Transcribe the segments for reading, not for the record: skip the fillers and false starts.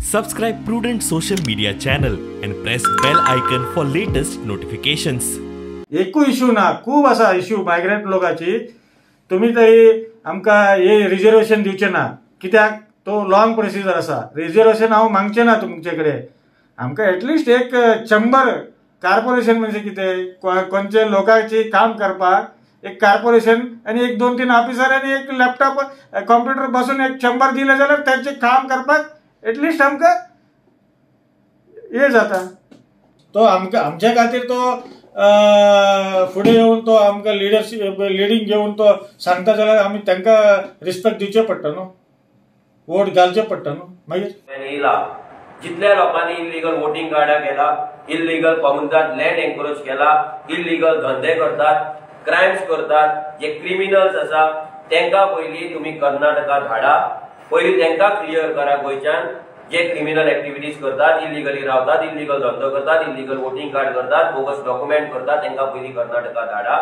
Subscribe Prudent social media channel and press bell icon for latest notifications. एकूय issue ना, खूब आसा issue migrant लोकांची. तुमी तरी आमकां हे रिजर्वेशन दिवचें ना, कित्याक तो लॉंग प्रोसिजर आसा. रिजर्वेशन हांव मागचें ना तुमचे कडेन. आमकां एटलिस्ट एक चंबर कार्पोरेशन म्हणजे कितें, खंयचे लोकांची काम करपाक एक कार्पोरेशन आनी एक 2-3 ऑफिसर आनी एक लॅपटॉप कॉम्प्युटर बसून एक चंबर दिलें जाल्यार तांचें काम करपाक एटलिस्ट आमकां हे जाता. तो आमकां आमच्या खातीर तो फुडें येवन तो आमकां लिडरशीप लिडींग घेवन तो सांगता जाल्यार आमी तांकां रिस्पेक्ट दिवचें पडटा न्हू, वोट घालचें पडटा न्हू. मागीर येयला जितल्या लोकांनी इल्लिगल वोटींग कार्डां केला, इल्लिगल कोमुनिदाद लँड एन्क्रोच केला, इल्लिगल धंदे करतात, क्रायम्स करतात, जे क्रिमिनल्स आसा तांकां पयलीं तुमी कर्नाटका धाडा, पयलीं तांकां क्लियर करा गोंयच्यान. जे क्रिमिनल एक्टिविटीज करतात, इल्लिगली रावतात, इल्लिगल धंदो करतात, इल्लिगल वोटींग कार्ड करतात, बोगस डॉक्युमेंट करतात, तांकां पयलीं कर्नाटका धाडा.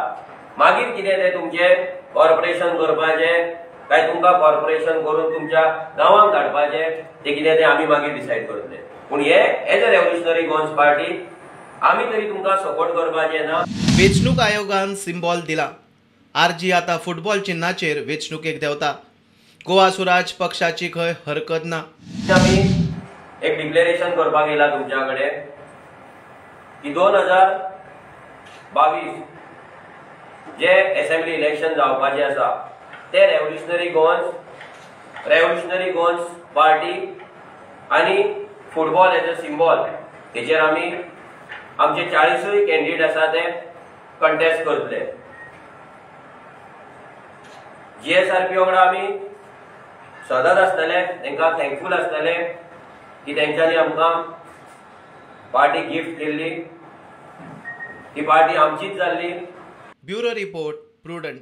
मागीर कितें तें तुमचें कॉर्पोरेशन करपाचें काय तुमकां कॉर्पोरेशन करून तुमच्या गांवांक धाडपाचें तें कितें तें आमी मागीर डिसायड करतले. पूण हे as a Revolutionary Goans Party आमी तरी तुमकां सपोर्ट करपाचें ना. वेंचणूक आयोगान सिम्बॉल दिला. आरजी आतां फुटबॉल चिन्हाचेर वेंचणुकेक देंवता. गोवा स्वराज पक्षाची खंय हरकत ना. आमी एक डिक्लेरेशन करपाक येयला तुमच्या कडेन की 2022 जे असेंब्ली इलेक्शन जावपाचें आसा ते रेव्होल्युशनरी गोवन्स पार्टी आनी फुटबॉल एज अ सिम्बॉल हेचेर आमी आमचे 40 कॅन्डिडेट आसा ते कंटेस्ट करतले. GSRP वांगडा आमी सदांच आसतले, तांकां थँकफूल आसतले की तेंच्यांनी आमकां पार्टी गिफ्ट केल्ली, ती पार्टी आमचीच जाल्ली. Bureau report, Prudent.